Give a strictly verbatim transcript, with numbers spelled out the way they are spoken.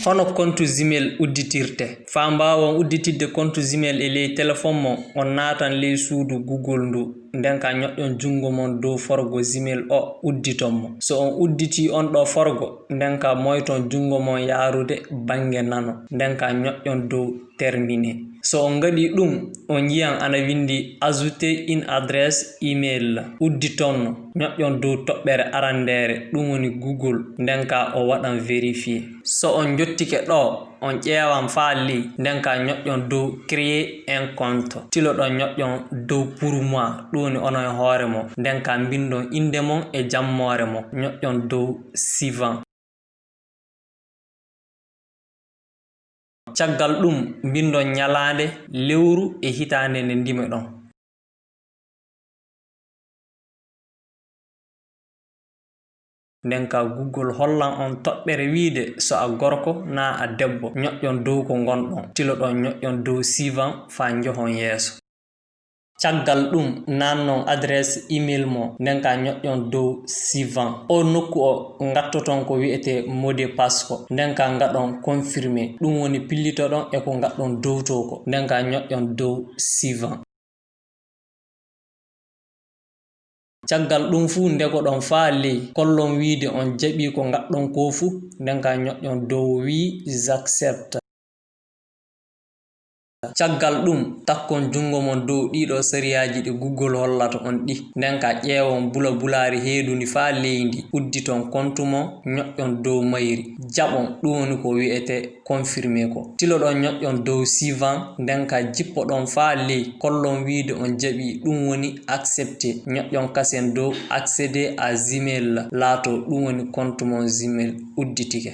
Hono kontu Gmail udditirte. Faa mbaawon udditidde kontu Gmail e ley telefoŋ mon, on naatan ley suudu Google nduu. Nden kaa ñoƴƴon junngo mon dow forgo Gmail oo, udditon mo. So on udditii on ɗoo forgo, nden kaa moyton junngo mon yaarude bannge nano. Nden kaa ñoƴƴon dow terminer. So on ngaɗii ɗum, on yiyan ana winndi ajouter une adresse email. Udditon no, ñoƴƴon dow toɓɓere arandeere, ɗum woni Google, nden kaa o waɗan vérifier. So on njottike ɗoo, on ƴeewan faa ley, nden kaa ñoƴƴon dow créer un compte. Tiloɗon ñoƴƴon dow pour moi, ɗum woni onon e hoore mon, nden kaa mbinndon innde mon e jammoore mon, ñoƴƴon dow suivant. Caggal ɗum, mbinndon ñalaande, lewru e hitaande nde ndime-ɗon. Nden kaa Google hollan on toɓɓere wiide so a gorko naa a debbo, ñoƴƴon dow ko ngon-ɗon. Tiloɗon ñoƴƴon dow suivant faa njehon yeeso. Caggal ɗum, naannon adresse email mon, nden kaa ñoƴƴon dow suivant. Oo nokku oo ngattoton ko wi'etee mot de passe ko, nden kaa ngaɗon confirmer. Ɗum woni pillitoɗon e ko ngaɗɗon dowtoo ko, nden kaa ñoƴƴon dow suivant. Caggal ɗum fuu, ndegoɗon faa ley, kollon wiide on jaɓii ko ngaɗɗon koo fuu, nden kaa ñoƴƴon dow oui, j'accepte. Caggal ɗum, takkon junngo mon dow ɗiiɗoo sariyaaji ɗi Google hollata on ɗii. Nden kaa ƴeewon bulabulaari heedundi faa leyndi, udditon kontu mon, ñoƴƴon dow mayri. Jaɓon, ɗum woni ko wi'etee confirmer ko. Tiloɗon ñoƴƴon dow suivant, nden kaa jippoɗon faa ley, kollon wiide on jaɓii, ɗum woni accepter. Ñoƴƴon kasen dow accéder à Gmail, laatoo ɗum woni kontu mon Gmail udditike.